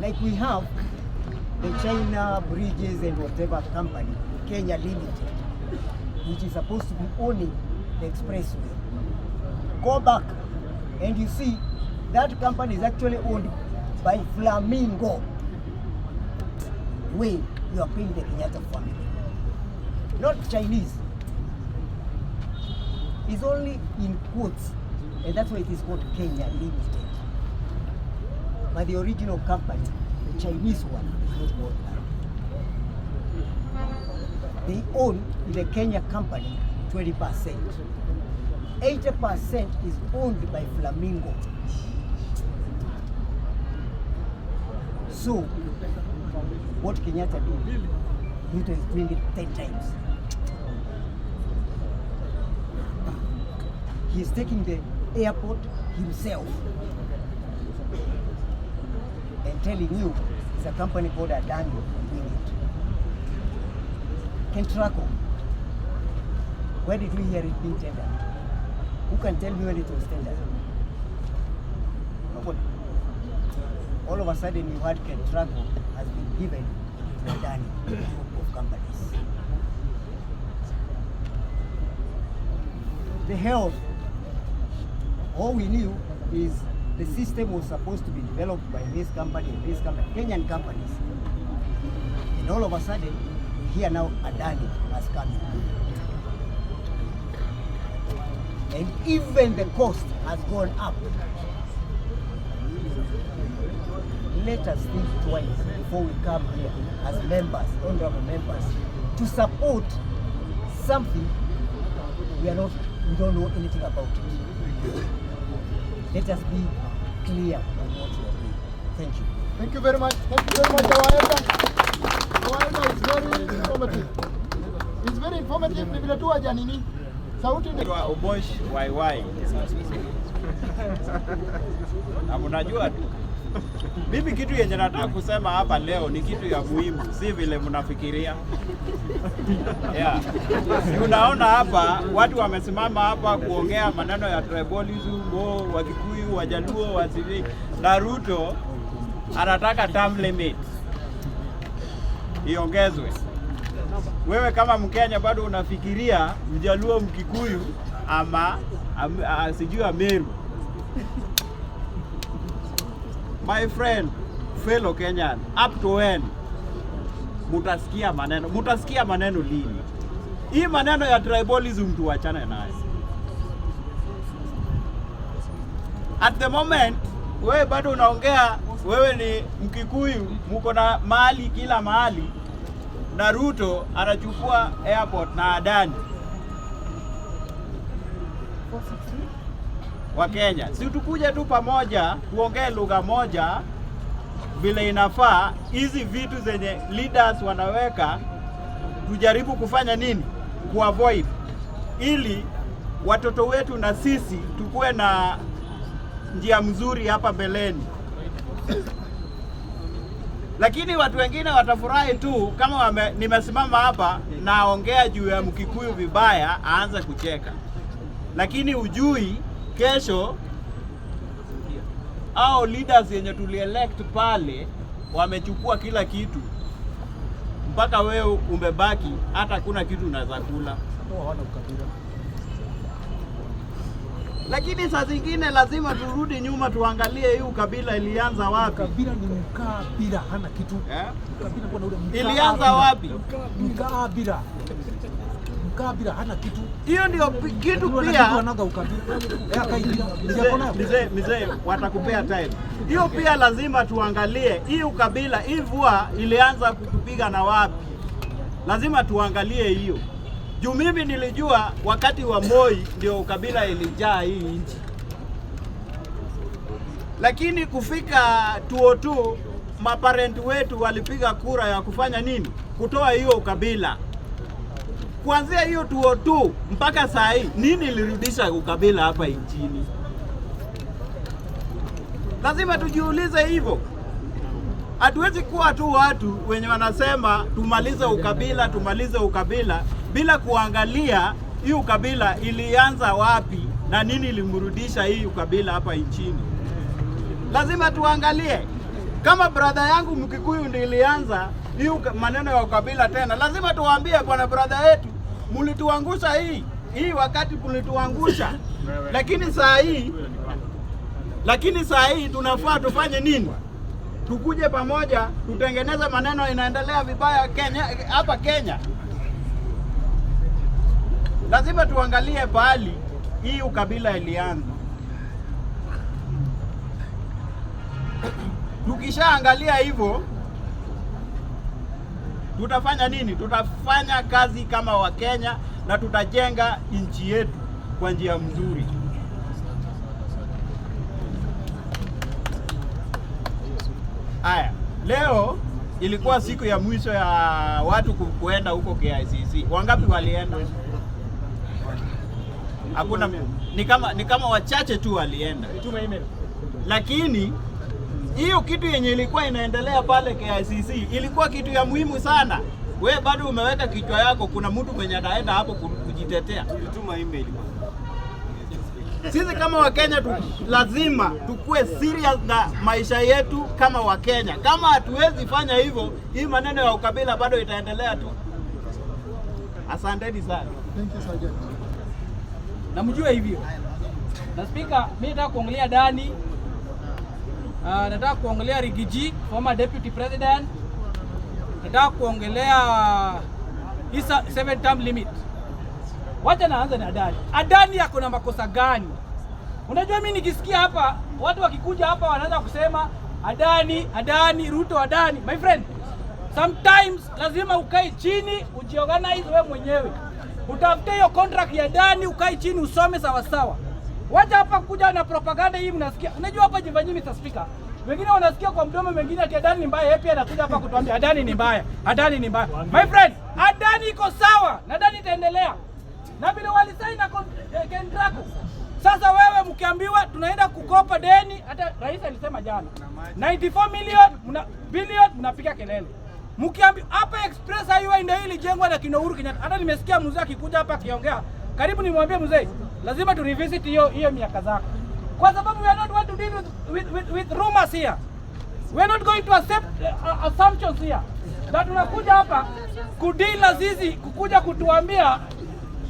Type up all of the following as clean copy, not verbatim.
Like we have the China Bridges and whatever company, Kenya Limited, which is supposed to be owning the expressway. Go back and you see that company is actually owned by Flamingo. Way you are paying the Kenyatta family, not Chinese. It's only in quotes, and that's why it is called Kenya Limited. But the original company, the Chinese one, is not called that. They own the Kenya company 20%. 80% is owned by Flamingo. So, what Kenyatta did, Ruto is doing it 10 times. He is taking the airport himself and telling you it's a company called Adani doing it. Kentraco, where did we hear it being tendered? Who can tell me when it was tendered? Nobody. All of a sudden you heard Kentraco has been given to Adani group of companies. The health, all we knew is the system was supposed to be developed by this company and this company, Kenyan companies. And all of a sudden, we hear now Adani has come in. And even the cost has gone up. Let us think twice before we come here as members, honorable members, to support something we don't know anything about it. Let us be clear on what we are doing. Thank you. Thank you very much. Thank you very much, our elder. Our elder is very informative. It's very informative. Ni vile tu haja nini? Sauti ni Naitwa Obosh YY. Na mnajua tu mimi kitu yenye nataka kusema hapa leo ni kitu ya muhimu, si vile mnafikiria. Yeah. Si unaona hapa watu wamesimama hapa kuongea maneno ya tribalism, oh, Wakikuyu, Wajaluo, Wasiri na Ruto anataka term limit iongezwe. Wewe kama Mkenya bado unafikiria Mjaluo, Mkikuyu ama sijui Ameru. My friend, fellow Kenyan, up to when mutasikia maneno? Mutasikia maneno lini? Hii maneno ya tribalism tuachane nayo. At the moment wewe bado unaongea, wewe ni Mkikuyu, muko na mali kila mahali, na Ruto anachukua airport na Adani wa Kenya. Si tukuje tu pamoja tuongee lugha moja vile inafaa. Hizi vitu zenye leaders wanaweka tujaribu kufanya nini? Kuavoid, ili watoto wetu na sisi tukuwe na njia mzuri hapa mbeleni. Lakini watu wengine watafurahi tu kama nimesimama hapa naongea juu ya Mkikuyu vibaya, aanze kucheka, lakini ujui kesho au leaders yenye tulielect pale wamechukua kila kitu, mpaka wewe umebaki hata kuna kitu unaweza kula. Lakini saa zingine lazima turudi nyuma tuangalie hii ukabila ilianza wapi? Kabila ni mkabila, hana kitu. Kabila kwa ule mkabila. Ilianza wapi? Mkabila. Mkabila hana kitu. Hiyo ndio kitu Pia pia anaga ukabila. Akaibila. Mzee, mzee, watakupea time. Hiyo pia lazima tuangalie hii ukabila, hii vua ilianza kutupiga na wapi? Lazima tuangalie hiyo. Juu mimi nilijua wakati wa Moi ndio ukabila ilijaa hii nchi, lakini kufika 2002 maparent wetu walipiga kura ya kufanya nini? Kutoa hiyo ukabila. Kuanzia hiyo 2002 mpaka saa hii, nini ilirudisha ukabila hapa nchini? Lazima tujiulize hivyo. Hatuwezi kuwa tu watu wenye wanasema tumalize ukabila, tumalize ukabila bila kuangalia hii ukabila ilianza wapi na nini ilimrudisha hii ukabila hapa nchini. Lazima tuangalie. Kama brother yangu Mkikuyu ndiye ilianza hii maneno ya ukabila tena, lazima tuwaambie, bwana brother yetu, mlituangusha hii hii wakati mlituangusha, lakini saa hii tunafaa tufanye nini? Tukuje pamoja, tutengeneze maneno inaendelea vibaya Kenya, hapa Kenya. Lazima tuangalie pahali hii ukabila ilianza. Tukishaangalia hivyo, tutafanya nini? Tutafanya kazi kama Wakenya na tutajenga nchi yetu kwa njia mzuri. Haya, leo ilikuwa siku ya mwisho ya watu kuenda huko KICC. Wangapi walienda? Hakuna, ni kama wachache tu walienda, lakini hiyo kitu yenye ilikuwa inaendelea pale KICC ilikuwa kitu ya muhimu sana. We bado umeweka kichwa yako, kuna mtu mwenye ataenda hapo kujitetea. Sisi kama Wakenya lazima tukue serious na maisha yetu kama Wakenya. Kama hatuwezi fanya hivyo, hii maneno ya ukabila bado itaendelea tu. Asanteni sana. Thank you, Sergeant. Na mjue hivyo. Na Spika, mimi nataka kuongelea Adani. Nataka kuongelea Riggy G, former deputy president. Nataka kuongelea hisa seven term limit. Wacha naanza na Adani. Adani ako na makosa gani? Unajua mimi nikisikia hapa watu wakikuja hapa wanaanza kusema Adani, Adani, Ruto, Adani. My friend, sometimes lazima ukae chini ujiorganize wewe mwenyewe. Utafute hiyo contract ya Adani, ukae chini usome sawa sawa. Wacha hapa kuja na propaganda hii mnasikia. Unajua hapa Jivanjii, Mr. Speaker, wengine wanasikia kwa mdomo, wengine ati Adani ni mbaya, yeye pia anakuja hapa kutuambia Adani ni mbaya, Adani ni mbaya. My friend, Adani iko sawa na Adani itaendelea. Na vile walisaini na Kentraco. Sasa wewe mkiambiwa tunaenda kukopa deni, hata rais alisema jana 94 million billion, mnapiga kelele. Mkiambiwa hapa Express Highway ndio ilijengwa na kina Uhuru Kenyatta. Hata nimesikia mzee akikuja hapa akiongea, karibu nimwambie mzee, lazima tu revisit hiyo hiyo miaka zako, kwa sababu we are not want to deal with rumors here. We are not going to accept assumptions here. Na tunakuja hapa kudeal na sisi kukuja kutuambia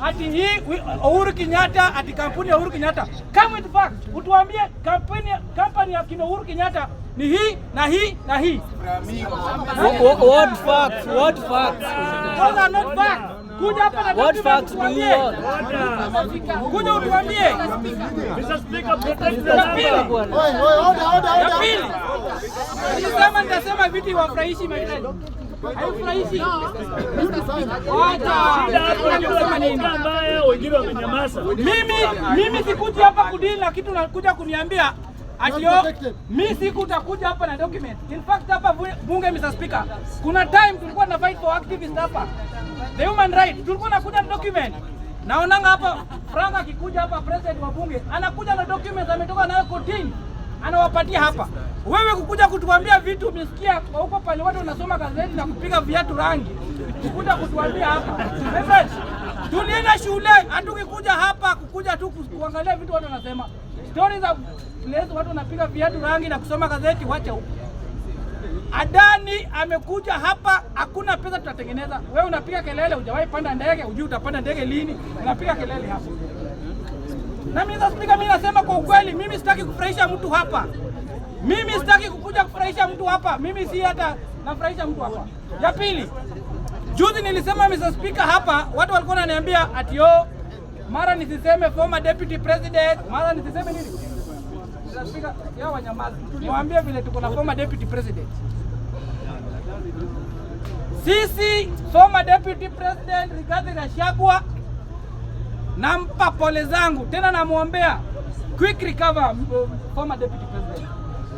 ati hii Uhuru Kenyatta, ati kampuni ya Uhuru Kenyatta. Come with facts. Utuambie kampani ya kina Uhuru Kenyatta ni hii na hii na hii. What facts? What facts? Those are not facts. Kuja hapa na What document facts do you utuambie. want? Kuja utuambie. Ya pili. Oi, oi, order, order, Ya order. pili. Nilisema nitasema vitu iwafurahishi, my friend. Haifurahishi. Wacha. Nisema nini? Wengine wamenyamaza. Mimi sikuji hapa kudeal na kitu nakuja kuniambia ati oh, mi siku utakuja hapa na document. In fact hapa bunge, Mr. Speaker, kuna time tulikuwa na fight for activist hapa, the human right, tulikuwa nakuja na document. Naonanga hapa Frank akikuja hapa, president wa bunge, anakuja na documents ametoka nayo kotini, anawapatia hapa. Wewe kukuja kutuambia vitu umesikia kwa huko pale watu wanasoma gazeti na kupiga viatu rangi, kukuja kutuambia hapa. My friend, tulienda shule, hatukikuja hapa kukuja tu kuangalia vitu watu wanasema. Stories za place watu wanapiga viatu rangi na kusoma gazeti, wacha huko. Adani amekuja hapa, hakuna pesa tutatengeneza. Wewe unapiga kelele, hujawahi panda ndege, hujui utapanda ndege lini, unapiga kelele hapa. Na mimi sasa, Speaker, mimi nasema kwa ukweli, mimi sitaki kufurahisha mtu hapa. Mimi sitaki kukuja kufurahisha mtu hapa. Mimi si hata nafurahisha mtu hapa. Ya pili, juzi nilisema, Mr. Speaker, hapa watu walikuwa wananiambia ati yo mara nisiseme former deputy president, mara nisiseme nini. Mr. Speaker, ya wanyamazi. Niwaambie vile tuko na former deputy president. Sisi former deputy president Rigathi Gachagua nampa pole zangu tena, namwombea quick recover, former deputy president.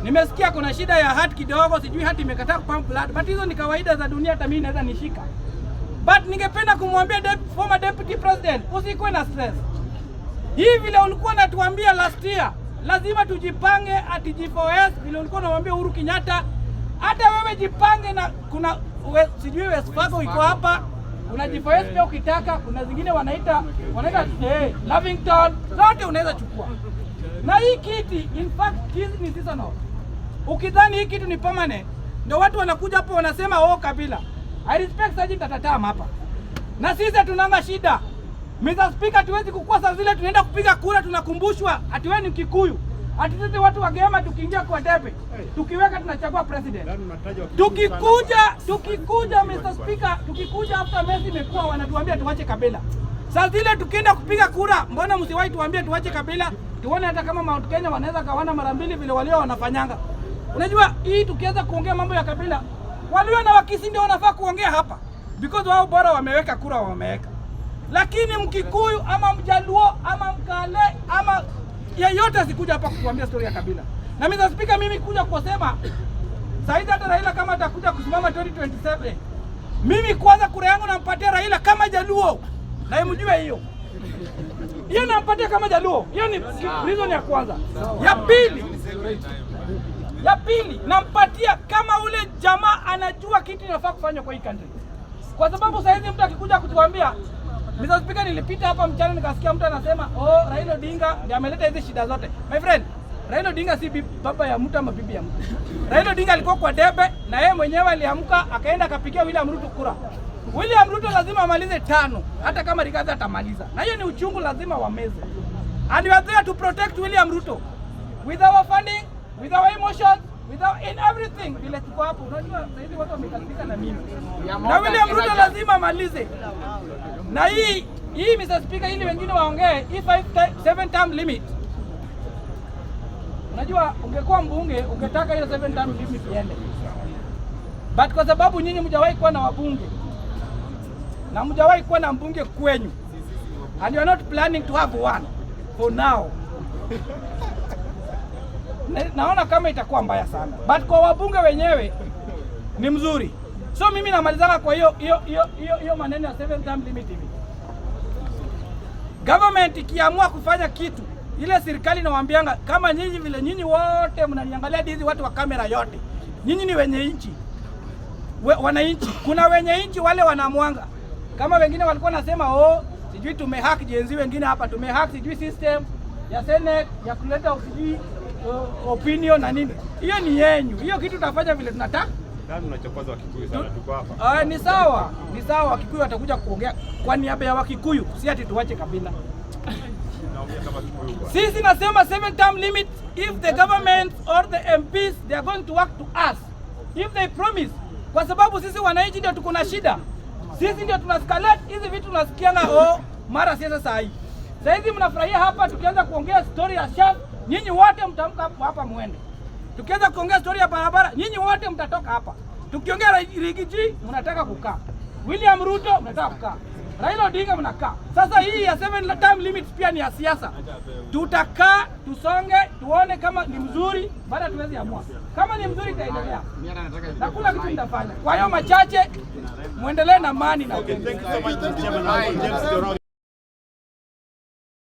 Nimesikia kuna shida ya heart kidogo, sijui heart imekataa kupump blood, but hizo ni kawaida za dunia, hata mimi naweza nishika. But ningependa kumwambia former deputy president, usikuwe na stress. Hii vile ulikuwa unatuambia last year, lazima tujipange ati G4S, vile ulikuwa unamwambia Uhuru Kenyatta, hata wewe jipange na kuna sijui Wells Fargo iko hapa, kuna G4S pia ukitaka, kuna zingine wanaita Lavington, zote unaweza chukua. Na hii kiti in fact hizi ni seasonal. Ukidhani hii kitu ni permanent, ndio watu wanakuja hapo wanasema, "Oh, Kabila." I respect Sergeant Tatam hapa. Na sisi hatunanga shida. Mr. Speaker, tuwezi kukua saa zile tunaenda kupiga kura tunakumbushwa ati wewe ni Kikuyu. Ati sisi watu wa Gema tukiingia kwa debe, tukiweka tunachagua president. Tukikuja Mr. Speaker, tukikuja after mess imekuwa, wanatuambia tuwache Kabila. Saa zile tukienda kupiga kura, mbona msiwahi tuambie tuwache Kabila? Tuone hata kama Mount Kenya wanaweza gawana mara mbili vile walio wanafanyanga. Unajua hii tukianza kuongea mambo ya Kabila, walio na Wakisii ndio wanafaa kuongea hapa because wao bora wameweka kura wameweka. Lakini Mkikuyu ama Mjaluo ama Mkale ama yeyote asikuja hapa kutuambia story ya Kabila. Na Mr. Speaker, mimi kuja kusema saizi hata Raila kama atakuja kusimama 2027, mimi kwanza kura yangu nampatia Raila kama Jaluo, na mjue hiyo hiyo nampatia kama Jaluo. Hiyo ni reason ya kwanza. Ya pili nampatia kama ule jamaa anajua kitu inafaa kufanywa kwa hii country, kwa sababu saizi mtu akikuja kutuambia. Mr. Speaker, nilipita hapa mchana nikasikia mtu anasema, "Oh, Raila Odinga ndiye ameleta hizi shida zote." My friend, Raila Odinga si baba ya mtu ama bibi ya mtu. Raila Odinga alikuwa kwa debe na yeye mwenyewe aliamka akaenda akapigia William Ruto kura. William Ruto lazima amalize tano, hata kama Rigathi atamaliza, na hiyo ni uchungu, lazima wameze. And we are there to protect William Ruto with our funding, with our emotions, with our in everything. Vile tuko hapo, unajua sasa hivi watu wamekasirika na mimi na William Ruto lazima amalize. Na hii hii, Mr. Speaker, ili wengine waongee, hii seven term limit. Unajua ungekuwa mbunge ungetaka hiyo seven term limit iende, but kwa sababu nyinyi mjawahi kuwa na wabunge na mjawahi kuwa na mbunge kwenyu and you are not planning to have one for now, naona kama itakuwa mbaya sana, but kwa wabunge wenyewe ni mzuri. So mimi namalizana kwa hiyo hiyo hiyo hiyo hiyo maneno ya seven term limit hivi. Government ikiamua kufanya kitu, ile serikali inawaambianga kama nyinyi vile nyinyi wote mnaniangalia hizi watu wa kamera yote, nyinyi ni wenye nchi wananchi. Kuna wenye nchi wale wanamwanga, kama wengine walikuwa nasema, "Oh, sijui tumehack Gen Z," wengine hapa, "Tumehack sijui system ya Senate ya kuleta sijui opinion na nini." Hiyo ni yenyu, hiyo kitu tutafanya vile tunataka. Nani unachokoza Wakikuyu sana, tuko hapa. Ah, ni sawa, ni sawa. Wakikuyu watakuja kuongea kwa niaba ya Wakikuyu, si ati tuwache Kabila. Naongea kama Kikuyu bwana. Sisi nasema seven term limit, if the government or the MPs, they are going to work to us, if they promise, kwa sababu sisi wananchi ndio tuko na shida. Sisi ndio tunaescalate hizi vitu tunasikianga, oh, mara siasa saa hii. Saa hizi mnafurahia hapa, tukianza kuongea story ya SHA, nyinyi wote mtamka hapa muende. Tukianza kuongea story ya barabara, nyinyi wote mtatoka hapa. Tukiongea Riggy G, mnataka kukaa. William Ruto mnataka kukaa. Raila Odinga mnakaa. Sasa hii ya seven term limits pia ni ya siasa. Tutakaa tusonge, tuone kama ni mzuri, baada tuwezi amua. Kama ni mzuri itaendelea. Na kula kitu mtafanya. Kwa hiyo machache, muendelee na amani na Okay, upendo. thank you so much, Chairman James Njoroge.